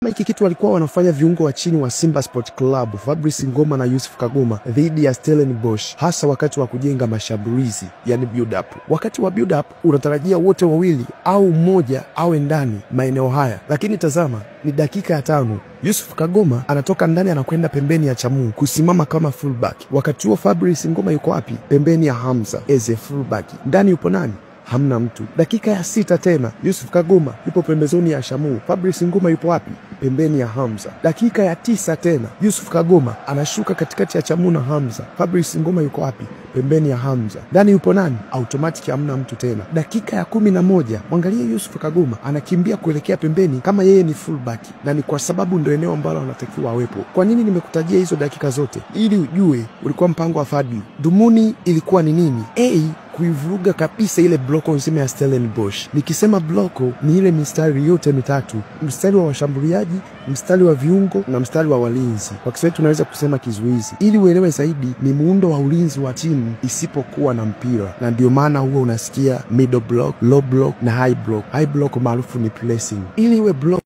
Hiki kitu walikuwa wanafanya viungo wa chini wa Simba Sport Club, Fabrice Ngoma na Yusuf Kagoma dhidi ya Stellenbosch, hasa wakati wa kujenga mashambulizi, yani build up. Wakati wa build up unatarajia wote wawili au mmoja awe ndani maeneo haya, lakini tazama, ni dakika ya 5 Yusuf Kagoma anatoka ndani anakwenda pembeni ya Chamou kusimama kama fullback. Wakati huo Fabrice Ngoma yuko wapi? Pembeni ya Hamza as a fullback. Ndani yupo nani? Hamna mtu. Dakika ya 6 tena Yusuf Kagoma yupo pembezoni ya Chamou. Fabrice Ngoma yupo wapi? Pembeni ya Hamza. Dakika ya 9 tena Yusuf Kagoma anashuka katikati ya Chamou na Hamza. Fabrice Ngoma yuko wapi? Pembeni ya Hamza. Ndani yupo nani? Automatic hamna mtu tena. Dakika ya 11 mwangalie Yusuf Kagoma anakimbia kuelekea pembeni kama yeye ni fullback, na ni kwa sababu ndio eneo ambalo anatakiwa awepo. Kwa nini nimekutajia hizo dakika zote? Ili ujue ulikuwa mpango wa Fadlu. Dhumuni ilikuwa ni nini? A, kuivuruga kabisa ile bloko nzima ya Stellenbosch. Nikisema bloko ni ile mistari yote mitatu, mstari wa washambuliaji, mstari wa viungo na mstari wa walinzi. Kwa Kiswahili tunaweza kusema kizuizi. Ili uelewe zaidi, ni muundo wa ulinzi wa timu isipokuwa na mpira, na ndio maana huwa unasikia middle block, low block na high block. High block maarufu ni pressing. Ili iwe block